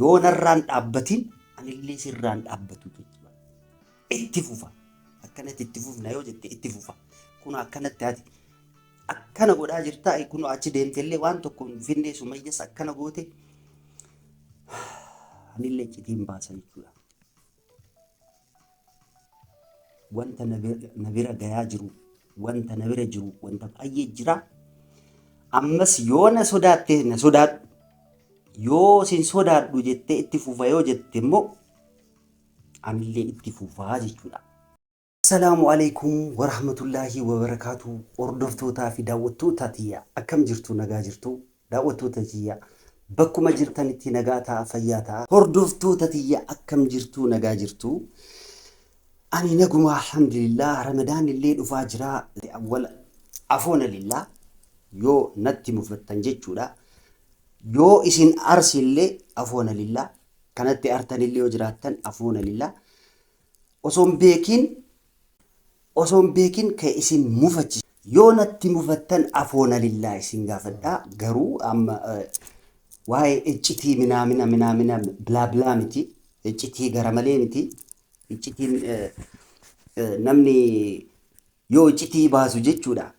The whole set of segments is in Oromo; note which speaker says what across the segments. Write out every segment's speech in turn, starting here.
Speaker 1: Yoo narraan dhaabbatin anillee sirraan dhaabbatu jechuudha. Itti fufa. Akkanatti itti fufna yoo jette itti fufa. Kun akkanatti ati akkana godhaa jirtaa, kun achi deemtellee waan tokko hin finne, Sumayyas akkana goote, anillee iccitiin baasa jechuudha. Wanta na bira gayaa jiru, wanta na bira jiru, wanta baay'ee jira. Ammas yoo na sodaatte na sodaadhu. Yoo sin sodaadhu jettee itti fufa yoo jette immoo anillee itti fufaa jechuudha. Assalaamu alaikum warahmatullaahi wabarakaatu. Hordoftootaa fi daawwattoota tiyya, akkam jirtu? Nagaa jirtu? Daawwattoota tiyya, bakkuma jirtanitti nagaa ta'a, fayyaa ta'a. Hordoftoota tiyya, akkam jirtu? Nagaa jirtu? Ani naguma, alhamdulillah. Ramadaan illee dhufaa jira. Awwala afoona lillaa yoo natti mufattan jechuudha. Yoo isin arsi illee afoona lillaa, kanatti artan illee yoo jiraattan afoona lillaa. Osoo hin beekin kan isin mufachiisu. Yoo natti mufattan afoona lillaa isin gaafadha. Garuu amma waa'ee iccitii minaamina minaamina bilaa bilaa miti. Iccitii gara malee miti. Iccitiin namni yoo iccitii baasu jechuudha.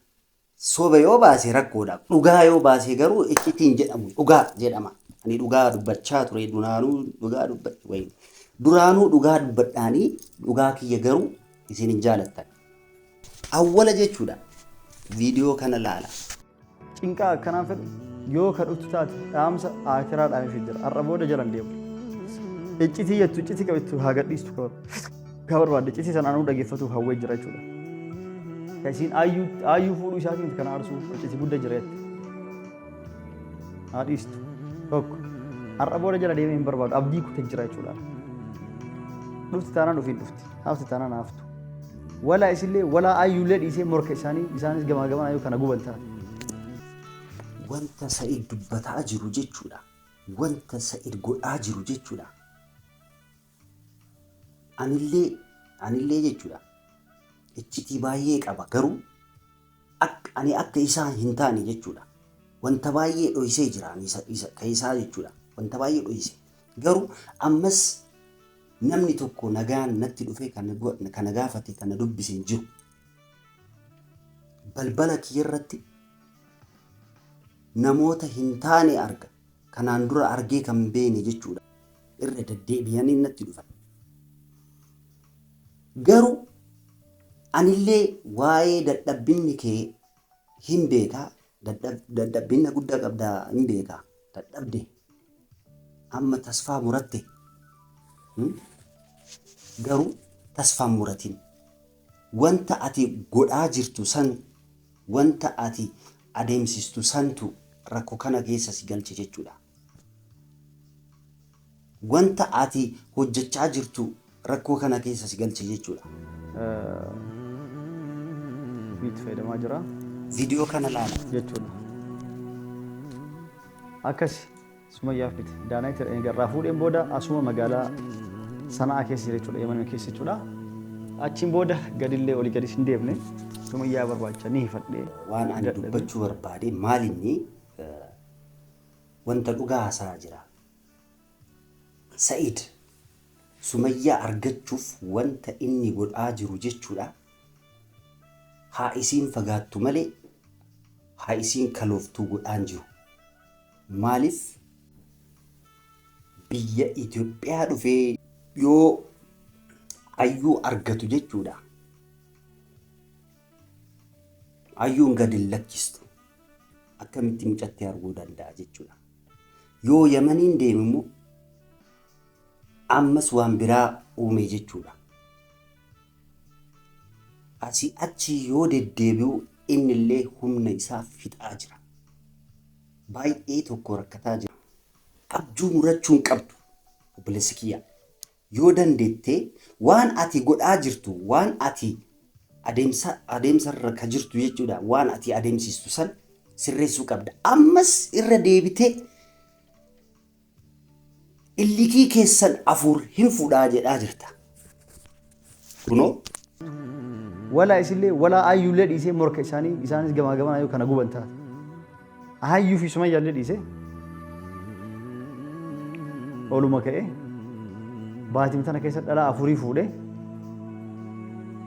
Speaker 1: Soba yoo baase rakkoodha. Dhugaa yoo baase garuu iccitiin jedhamu, dhugaa jedhama. Ani dhugaa dubbachaa ture, duraanuu dhugaa dubbadhe wayi. Duraanuu dhugaa dubbadhaanii, dhugaa kiyya garuu isin hin jaalattan. Awwala jechuudha. Viidiyoo kana laala.
Speaker 2: Cinqaa akkanaan fedhu yoo ka dhuftu taate dhaamsa aakiraa dhaamee jira. Har'a booda jalan deemu. Iccitii jettu, iccitii qabettu haa gadhiistu, ka barbaadde iccitii sana anuu dhageeffatuuf hawwee jira jechuudha. Ka isiin aayyuu aayyuu fuudhuu isaatiin miti kana aarsuu, iccitii guddaa jira jette. Haa dhiistu. Tokko. Har'a booda jala deemee hin barbaadu. Abdii kutee jira jechuudha. Dhufti taanaan ofiin dhufti. Hafti taanaan haftu. Walaa isillee walaa aayyuullee dhiisee morka isaanii isaanis gamaa gamanaa yoo kana guban taate.
Speaker 1: Wanta Sa'id dubbataa jiru jechuudha. Wanta Sa'id godhaa jiru jechuudha. Anillee jechuudha. Iccitii baay'ee qaba, garuu ani akka isaa hin taane jechuudha. Wanta baay'ee dhoysee jira ani isa ka isaa jechuudha. Wanta baay'ee dhoyse. Garuu ammas namni tokko nagaan natti dhufee kana gaafate, kana dubbise hin jiru. Balbala kiyya irratti namoota hin taane arga. Kanaan dura argee kan beene jechuudha. Irra deddeebi'anii natti dhufan. Garuu anillee waa'ee dadhabbinni kee hin beekaa. Dadhabbinna guddaa qabdaa hin beekaa. Dadhabde. Amma tasfaa muratte. Garuu tasfaan muratin. Wanta ati godhaa jirtu san, wanta ati adeemsistu santu rakkoo kana keessa si galche jechuudha. Wanta ati hojjechaa jirtu rakkoo kana keessa si galche jechuudha.
Speaker 2: Itti fayyadamaa jira
Speaker 1: Viidiyoo kana laala.
Speaker 2: jechuudha. Akkasi Sumayyaaf miti. Daanaayit garraa fuudheen booda asuma magaalaa Sana'aa keessa jira jechuudha. Yemen keessa jechuudha. Achiin booda gadillee olii gadis hin deemne, Sumayyaa barbaacha ni hifadhee.
Speaker 1: Waan ani
Speaker 2: dadhabe.
Speaker 1: Dubbachuu barbaade maalinni, wanta dhugaa haasaa jira. Sa'id Sumayyaa argachuuf wanta inni godhaa jiru jechuudha. Haa isiin fagaattu malee, haa isiin kalooftuu godhaan jiru. Maaliif biyya Itoophiyaa dhufee yoo ayyuu argatu jechuudha. Ayyuun gadi hin lakkistu. Akkamitti mucatti arguu danda'a jechuudha. Yoo Yamaniin deeme immoo ammas waan biraa uume jechuudha. Asii achi yoo deddeebi'u innillee humna isaa fixaa jira. Baay'ee tokko rakkataa jira. Abjuu murachuu hin qabdu, obboleessi kiyya. Yoo dandeette waan ati godhaa jirtu, waan ati adeemsa adeemsarra ka jirtu jechuudha. Waan ati adeemsistu san sirreessuu qabda. Ammas irra deebitee illikii keessan afur hin fuudhaa jedhaa jirta. Kunoo.
Speaker 2: Walaa isillee walaa aayyuullee dhiisee morka isaanii isaanis gamaa gamanaa yoo kana guban taate. Aayyuu fi Sumayyaallee dhiisee. Oluma ka'ee baatii tana keessa dhalaa afurii fuudhee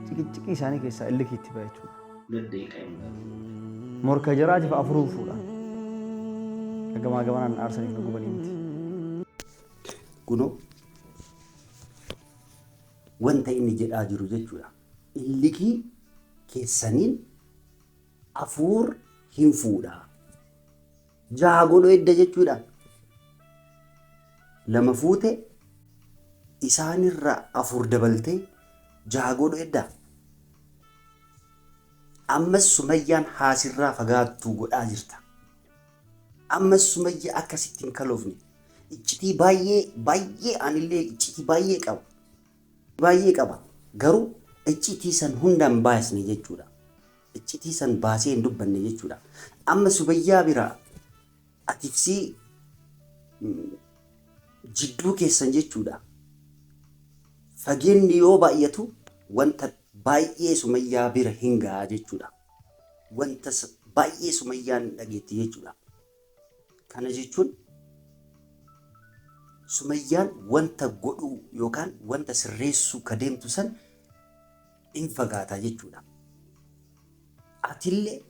Speaker 2: ciqiciqii isaanii keessaa illikii itti ba'a jechuudha. Morka jaraatiif afuruu fuudha. Gamaa gamanaan aarsaniif nu gubanii miti.
Speaker 1: Kunoo wanta inni jedhaa jiru jechuudha. Illikii keessaniin afuur hin fuudha. Jaha godhuu edda jechuudha. Lama fuute isaanirra afur dabaltee jaha godhuu edda. Ammas Sumayyaan haasirraa fagaattuu godhaa jirta. Ammas Sumayya akkasitti hin kaloofne. Iccitii baay'ee baay'ee anillee iccitii baay'ee qaba. Baay'ee qaba. Garuu iccitii san hunda hin baasne jechuudha. Iccitii san baasee hin dubbanne jechuudha. Amma Sumayyaa bira atifsii jidduu keessan jechuudha. Fageenni yoo baay'atu wanta baay'ee Sumayyaa bira hin ga'a jechuudha. Wanta baay'ee Sumayyaan dhageetti jechuudha. Kana jechuun Sumayyaan wanta godhuu yookaan wanta sirreessuu ka deemtu san hin fagaata jechuudha. Atillee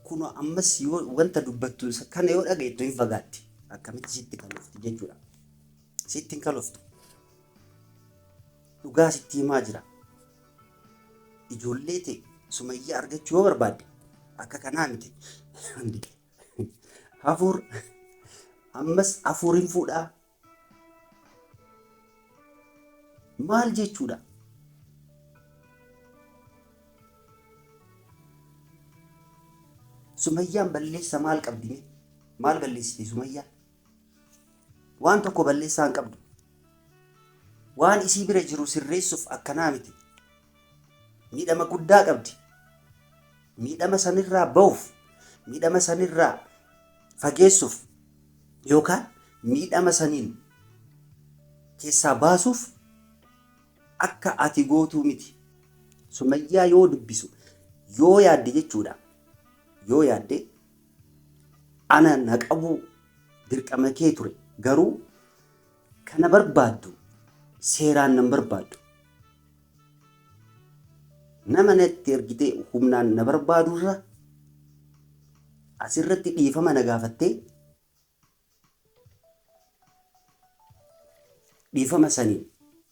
Speaker 1: kunoo ammas yoo wanta dubbattu kana yoo dhageettu hin fagaatti. Akkamitti sitti kalofti jechuudha. Sitti hin kaloftu. Dhugaa sitti himaa jira. Ijoollee ta'e Sumayyaa argachuu yoo barbaadde akka kanaa miti. Hafuur ammas hafuur hin fuudhaa. Maal jechuudha? Sumayyaan balleessa maal qabdi mee? Maal balleessite Sumayyaan? Waan tokko balleessaa hin qabdu. Waan isii bira jiru sirreessuuf akkanaa miti. Miidhama guddaa qabdi. Miidhama sanirraa bahuuf, miidhama sanirraa fageessuuf yookaan miidhama saniin keessaa baasuuf akka ati gootuu miti. Sumayyaa yoo dubbisu yoo yaadde jechuudha. Yoo yaadde ana na qabuu dirqama kee ture. Garuu kana barbaaddu seeraan nan barbaaddu. Nama natti ergitee humnaan na barbaadurra asirratti dhiifama na gaafattee dhiifama saniin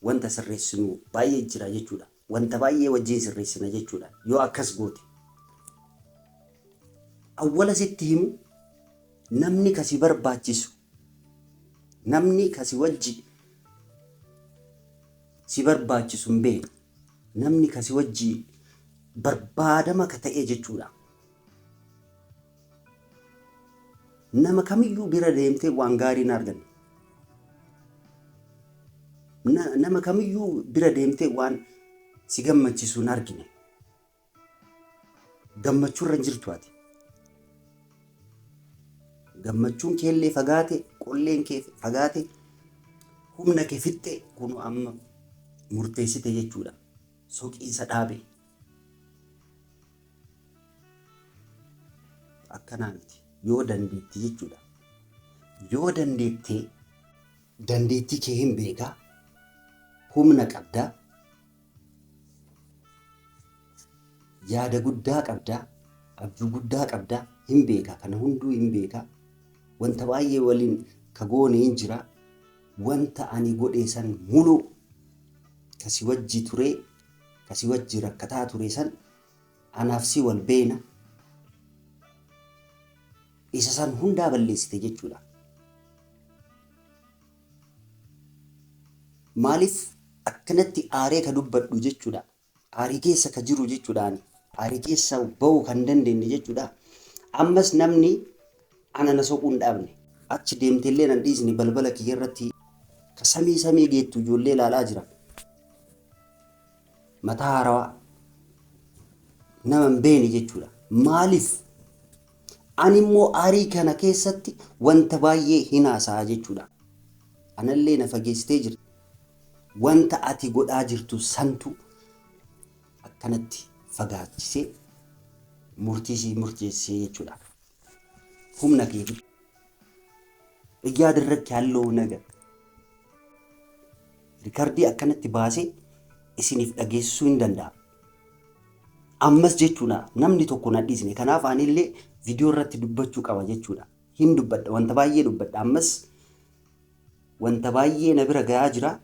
Speaker 1: wanta sirreessinu baay'ee jira jechuudha. Wanta baay'ee wajjin sirreessina jechuudha. Yoo akkas goote. Awwala sitti himu, namni kasi barbaachisu, namni kasi wajji si barbaachisu hin beekne, namni kasi wajji barbaadama ka ta'e jechuudha. Nama kamiyyuu bira deemtee waan gaarii hin arganne. Nama kamiyyuu bira deemtee waan si gammachiisu hin argine. Gammachuurra hin jirtu ati. Gammachuun keellee fagaate, qolleen kee fagaate, humna kee fixxe kun amma murteessite jechuudha. Soqiinsa dhaabe. Akkanaa miti. Yoo dandeetti jechuudha. Yoo dandeettee dandeettii kee hin beekaa, humna qabdaa, yaada guddaa qabdaa, abjuu guddaa qabdaa, hin beekaa, kana hunduu hin beekaa. Wanta baay'ee waliin ka goone hin jira. Wanta ani godhe san muluu ka si wajji turee, ka si wajji rakkataa ture san anaaf si wal beena. Isa san hundaa balleessite jechuudha. Maaliif akkanatti aaree ka dubbadhu jechuudha. Aarii keessa ka jiru jechuudha ani. Aarii keessa ba'uu kan dandeenye jechuudha. Ammas namni ana na soquu hin dhaabne. Achi deemteellee nan dhiisne, balbala kiyya irratti ka samii samii geettu ijoollee ilaalaa jira. Mataa haarawaa nama hin beekne jechuudha. Maaliif? Ani immoo aarii kana keessatti wanta baay'ee hin haasa'a jechuudha. Anallee na fageessitee jirti. Wanta ati godhaa jirtu santu akkanatti fagaachisee murtii sii murteessee jechuudha. Humna kee እያደረግክ ያለው ነገር Rikardii akkanatti baasee isiniif dhageessisuu hin danda'a. Ammas jechuudha namni tokko na dhiisne. Kanaaf anillee viidiyoo irratti dubbachuu qaba jechuudha. Hin dubbadha, wanta baay'ee dubbadha. Ammas wanta baay'ee na bira gahaa jira.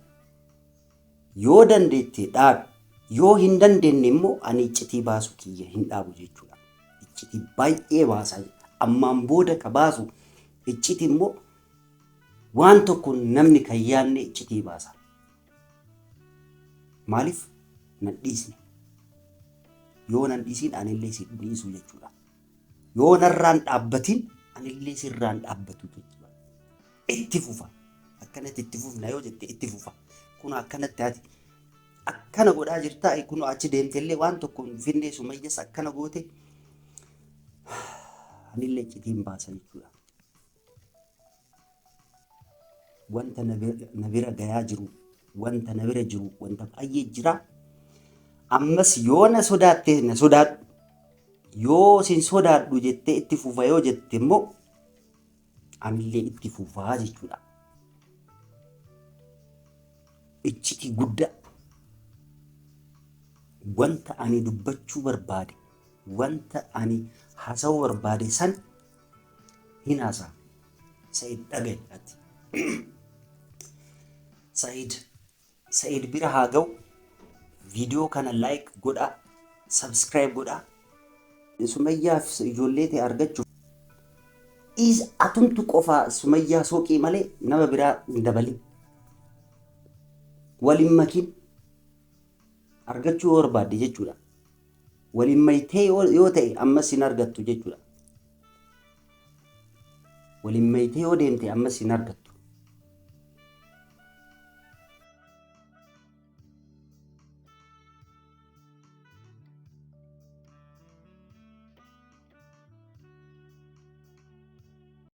Speaker 1: Yoo dandeette dhaabi. Yoo hin dandeenye immoo ani iccitii baasu kiyya hin dhaabu jechuudha. Iccitii baay'ee baasaa jira. Ammaan booda ka baasu iccitii immoo waan tokko namni kan yaadne iccitii baasa. Maaliif nan dhiisne? Yoo nan dhiisiin anillee si dhiisu jechuudha. Yoo narraan dhaabbatiin anillee sirraan dhaabbatu jechuudha. Itti fufa. Akkanatti itti fufna yoo jette itti fufa. Kun akkanatti ati akkana godhaa jirtaa, kun achi deemtellee waan tokko hin finne, Sumayyas akkana goote, anillee iccitiin baasa jechuudha. Wanta na bira gayaa jiru, wanta na bira jiru, wanta baay'ee jira. Ammas yoo na sodaatte na sodaadhu. Yoo sin sodaadhu jettee itti fufa yoo jette immoo anillee itti fufaa jechuudha. Iccitii guddaa wanta ani dubbachuu barbaade, wanta ani haasa'uu barbaade san hin haasa'a. Sa'id, dhaga'i ati. Sa'id, Sa'id bira haa ga'u. Viidiyoo kana like godhaa, subscribe godhaa. Sumayyaaf ijoollee ta'e argachuuf is atumtu qofaa Sumayyaa sooqii malee nama biraa hin dabalin. Waliin makin argachuu yoo barbaadde jechuudha. Waliin maytee yoo ta'e ammas hin argattu jechuudha. Waliin maytee yoo deemte ammas hin argattu.